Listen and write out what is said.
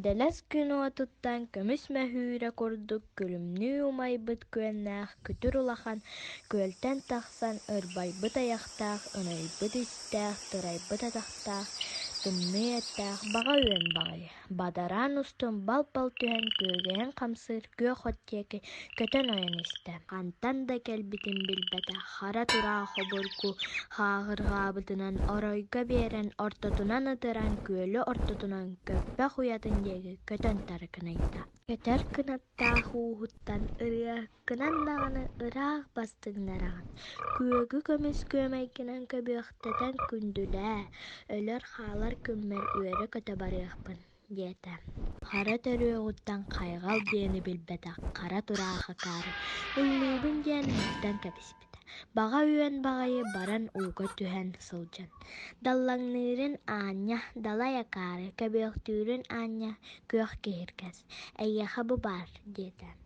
Күндэлэс күн уотуттан көмүс мөһүүрэ курдук күлүмнүү умайбыт күөннээх күтүр улахан күөлтэн тахсан ырбайбыт айахтаах, ынайбыт истээх, тырайбыт атахтаах, тымныы эттээх баҕа үөн баҕайы, бадараан устун бал-бал түһэн күөгэйэн хамсыыр күөх от диэки көтөн ойон истэ. Хантан да кэлбитин билбэтэх хара тураах обургу хааҕырҕаабытынан оройго биэрэн ортотунан ытыран күөлү ортотунан көппөх уйатын диэки көтөн тарыкынайда. Көтөр кынаттаах ууһуттан ырыаһыккынан даҕаны ыраах бастыҥнараҕын, күөгү көмүс күөмэйгинэн көбүөхтэтэн күндүлээ, өлөр-хаалар күммэр үөрэ-көтө барыахпын диэтэ. Хара төрүөҕүттэн хайҕал диэни билбэтэх хара тураах акаары ыллыыбын диэн ыһыктан кэбиспитэ. Баҕа үөн баҕайы баран ууга түһэн сылдьан, даллаҥныырын аанньа, далай акаары, көбүөхтүүрүн аанньа күөх киһиргэс, эйиэхэ бу баар диэтэ.